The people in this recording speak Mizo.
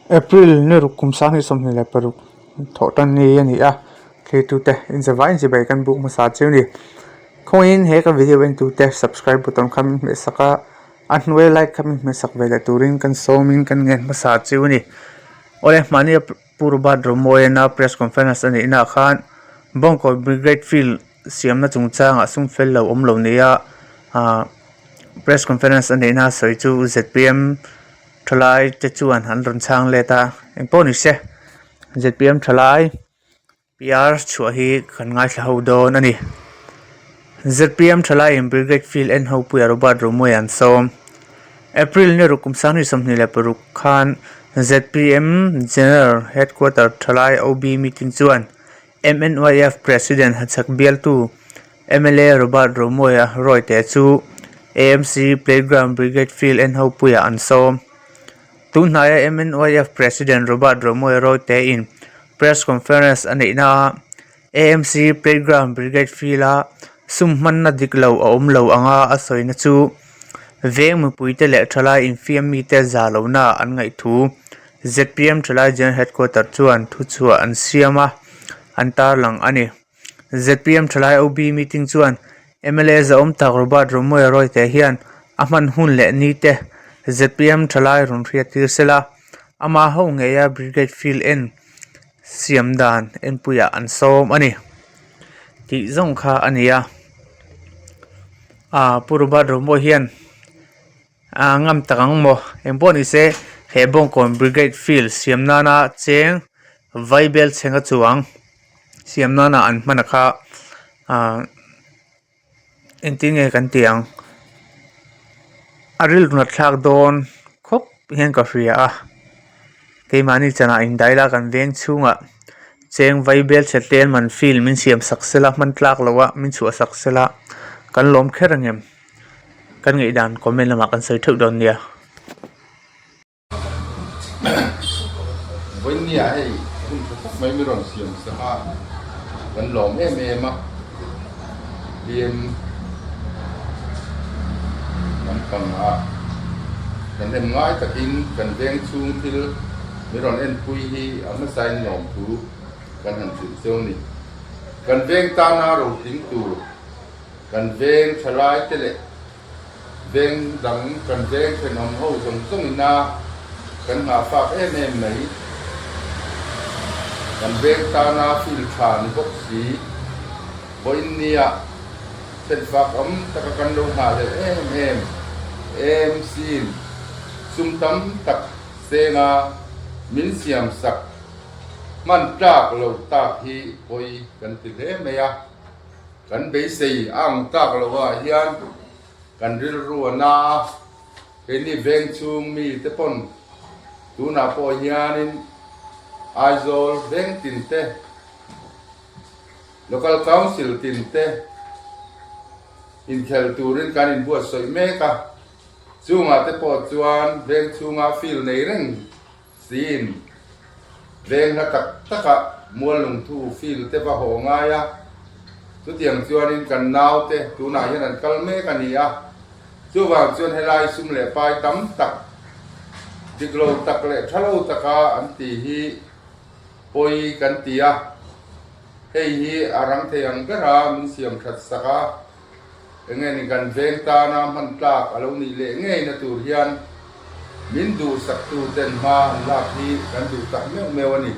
April ni ruk kum 2026 thawh tan ni a ni a, thirtute inzavai inzivai kan buk hmasa chiu a ni. Khawihin he ka video entute subscribe button kha min hmeh sak a, a hnuai like kha min hmeh sak ve leh turin kan sawmin kan ngen hmasa chiu a ni. Awle mahni Pu Robert Romoyana press conference a neihnaah khan Bawngkawn Brigade Field siamna chungchangah sum fel lo awm lo nia ahh press conference a neihna sawi chu zpm thalai te chuan an rawn chhang let a engpawh ni se zpm thalai P_r chhuah hi kan ngaithla ho dawn a ni zpm thalai in brigade field en ho puia Robert Romawia an sawm April ni ruk kum 2026 khan zpm General Headquarter thalai O_B meeting chuan. MNYF President hachhak bialtu mla Robert Romawia Royte chu AMC Playground Brigade Field en hopuiah an sawm. Tunhnaia MNYF President Robert Romawia Royte in Press Conference a neihnaah AMC Playground Brigade Field-a sum hmanna dik lo a awm lo anga a sawina chu veng mipuite leh thalai infiam mite za lohna an ngaih thu zpm Thalai General Headquarter chuan thuchhuah an siam a, an tarlang a ni. Zpm Thalai OB meeting chuan mla zahawm tak Robert Romawia Rawite hian a hman hun leh ni te zpm Thalai rawn hriat tir sela, ama ho ngeia Brigade Field en siam dan enpuiah an sawm a ni tih zawng kha a ni a. Aa Pu Robert Romawia hian. A ngam tak ang maw? Eng pawh ni se he Bawngkawn Brigade Field siam nana cheng Vaibel chhenga chuang siam nana an hman a kha ah engtin nge kan tih ang a rilru nat thlak dawn khawp hian ka hria a keimahni chanah indaih la kan veng chhungah cheng Vaibel chhe tel man field min siam sak sela hman tlak loh a min chhuah sak sela kan lawm kher ang em. Kan ngaihdan comment lamah kan sawi theuh dawn nia. Vawinia hei hun tha tak mai mi rawn siam sak a, kan lawm em em a, hliam lampang ah kan en ngai takin kan veng chhung thil mi rawn enpui hi a hmasain lawmthu kan han hrilh cheu a ni. Kan veng tana rotling tur. Kan veng thalai te leh veng dang kan veng thenawm ho zawng zawng ina kan nghahfak em em mai. Kan veng tana field tha ni bawk si. Vawiin nia thenfak awm taka kan lo nghah leh em em em sin sum tam tak senga min siam sak hman tlak lo tak hi pawi kan ti hle mai a. Kan beisei a ang tak lo ah hian kan rilru a na a, keini veng chhung mi te pawn tunah pawh hianin Aizawl veng tin te, Local Council tin te inkhel turin kan inbuatsawi mek a, chungah te pawh chuan veng chhunga field nei reng Siin, veng hla tak takah mual lungthu field te va haw ngai a, chutiang chuanin kan naute tunah hian an kal mek a ni a, chuvang chuan helai sum leh pai tam tak, dik lo tak leh tha lo taka an ti hi pawi kan ti a, hei hi a rang thei ang bera min siam that sak a. Enge ni kan veng tana hman tlak a lo nih leh ngei na tur hian min duhsaktu ten hma an lak hi kan duh tak meuh meuh a ni.